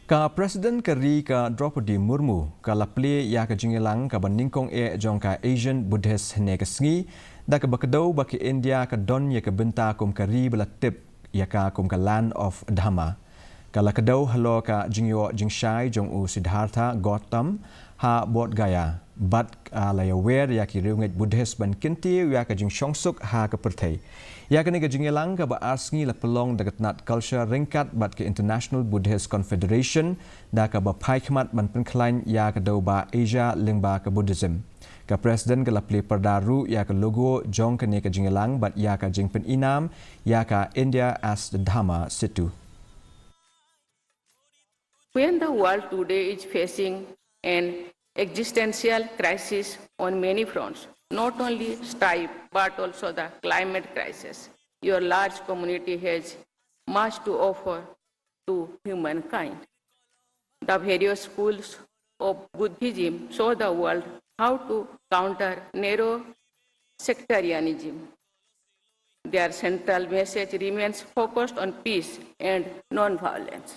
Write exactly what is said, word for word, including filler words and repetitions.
Ka President ka ri ka Droupadi Murmu ka la plie ïa ka jingïalang kaba nyngkong eh jong ka Asian Buddhist hynne ka sngi, da kaba kdew ba ka India ka don ïa ka bynta kum ka ri ba la tip ïa ka kum ka Land of Dharma. Ka la kdew halor ka jingïoh jingshai jong u Siddhartha Gautam ha Bodh Gaya, bad ka la ïawer ïa ki riewngeit Buddhist ban kyntiew ïa ka jingshongsuk ha ka pyrthei. Ïa kane ka jingïalang kaba ar sngi la pynlong da ka tnat culture ryngkat bad ka International Buddhist Confederation, da kaba phai khmat ban pynkhlaiñ ïa ka dewbah Asia lyngba ka Buddhism. Ka President ka la plie pyrda ruh ïa ka logo jong kane ka jingïalang bad ïa ka jingpynïnam ïa ka India as the Dharma Setu. When the world today is facing an existential crisis on many fronts, not only strife but also the climate crisis, your large community has much to offer to humankind. The various schools of Buddhism show the world how to counter narrow sectarianism. Their central message remains focused on peace and non-violence.